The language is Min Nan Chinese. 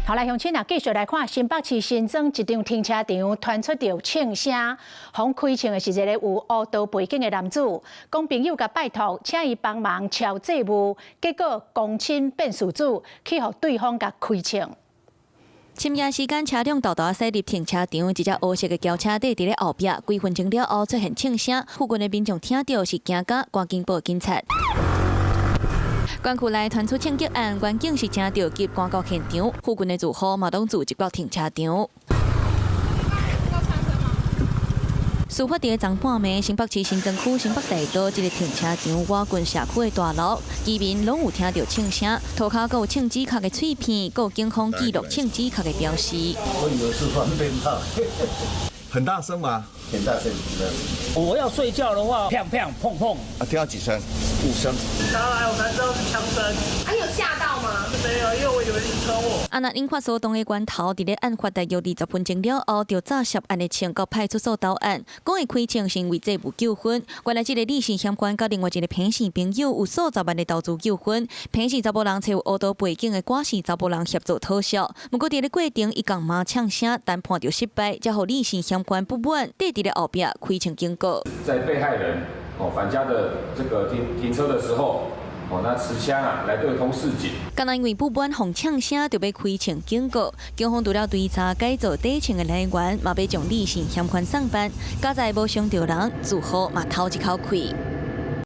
好來，鄉親啊，繼續來看新北市新莊一棟停車場傳出著槍聲，予開槍的是一个有烏道背景的男子，講朋友共拜託，請伊幫忙抄債務，結果公親變事主，去予對方共開槍。深夜時間，車輛沓沓駛入停車場，一隻烏色的轎車底佇咧後壁，幾分鐘了後出現槍聲，附近的民眾聽著是驚甲，趕緊報警察。縣區內傳出槍擊案，員警是誠著急，趕到現場，附近的住戶嘛攏住這個停車場。事發佇昨半暝，新北市新莊區新北大道這个停車場倚近社區的大樓，居民攏有聽著槍聲，塗跤閣有槍支殼的碎片，閣有警方記錄槍支殼的標示。我以為是放鞭炮。很大聲嗎？很大聲。我要睡覺的話，砰砰砰砰。啊，聽到幾聲？五聲。下來我才知道是槍聲。啊，你有嚇到嗎？沒有，因為我以為是車禍。啊，若引發騷動的源頭，佇咧案發大約20分鐘了後，就詐涉案的槍到派出所投案，講伊開槍是因為債務糾紛。原來這个李姓嫌犯佮另外一个彭姓朋友有數十萬的投資糾紛，彭姓查埔人揣有烏道背景的郭姓查埔人協助討數。毋過佇咧過程，伊共媽嗆聲，談判著失敗，才予李姓嫌犯不滿，綴佇咧後壁開槍警告。在被害人哦返家的這個停車的時候，哦那持槍啊來對空示警。敢若因為不滿予嗆聲，就欲開槍警告。警方除了追查改造底槍的來源，嘛欲將李姓嫌犯送辦。佳哉無傷著人，住戶嘛透一口氣。